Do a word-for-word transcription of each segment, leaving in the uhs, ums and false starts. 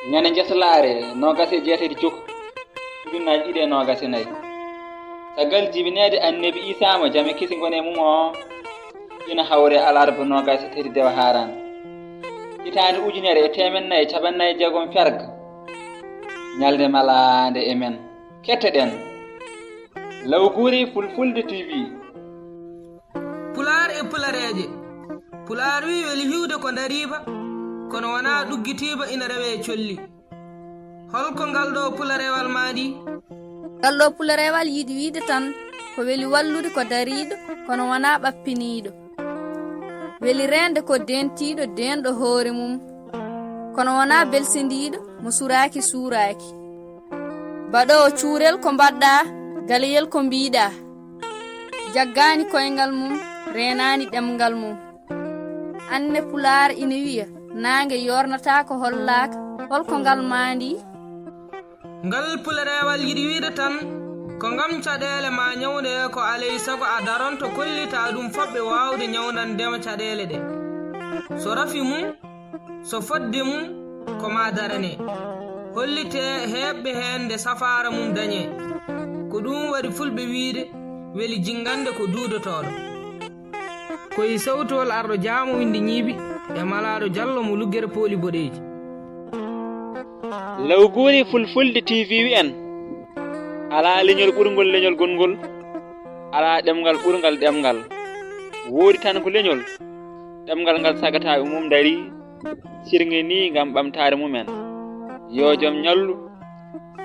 Ñande Njeslaare noogaas e jeetati Jok, ujunnaaji ɗiɗi e noogaas e nayi. Caggal jibineede Annabi Iisaa mo jam e kisal won e mum o, ina hawri e alarba noogaas e tati Dewa Haaraan, hitaande ujunere e teemedde nayi e cappanɗe nayi e jeegom fergo, ñalnde malaande e men. Kettoɗen Lawguuri Fulfulde T V. Pulaar e pulareeje. Pulaar wii weli hiwde ko dariiba, kono wonaa ɗuggitiiba ina rewee colli. Hol ko ngal ɗo pularewal maaɗi? Ngal ɗo pularewal yiɗi wiide tan ko weli wallude ko dariiɗo, kono wonaa ɓappiniiɗo. Weli reende ko dentiiɗo, deenɗo hoore mum, kono wonaa belsindiiɗo mo suraaki suuraaki. Baɗoowo cuurel ko mbaɗɗaa, galeyel ko mbiiɗaa. Jaggaani koyngal mum, reenaani ɗemngal mum. Anne Pulaar ina wiya, naange yoornataa ko hollaaka, hol ko ngal maandi? Ngal pularewal yiɗi wiide tan, ko ngam caɗeele ma ñawnde ko alay sago a daronto kollitaa ɗum foɓɓe waawde ñawndandema caɗeele ɗe. So rafi mum, so fodde mum, ko ma darane. Hollite heɓɓe heen nde safaara mum dañe. Ko ɗum waɗi fulɓe wiide, weli jinngande ko duudotooɗo. Ko e sawtol Arɗo Jaamo windi ñiibi e malaaɗo Jallo mo luggere pooli boɗeeji. Lawguuri Fulfulde T V wi en, alaa leñol ɓurngol leñol gongol, alaa ɗemngal ɓurngal ɗemngal. Woodi tan ko leñol, ɗemngal ngal sagataaɓe mum ndarii, sirŋinii ngam ɓamtaare mum en. Yo jom ñallu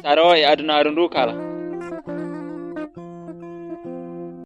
saro e adunaaru ndu kala.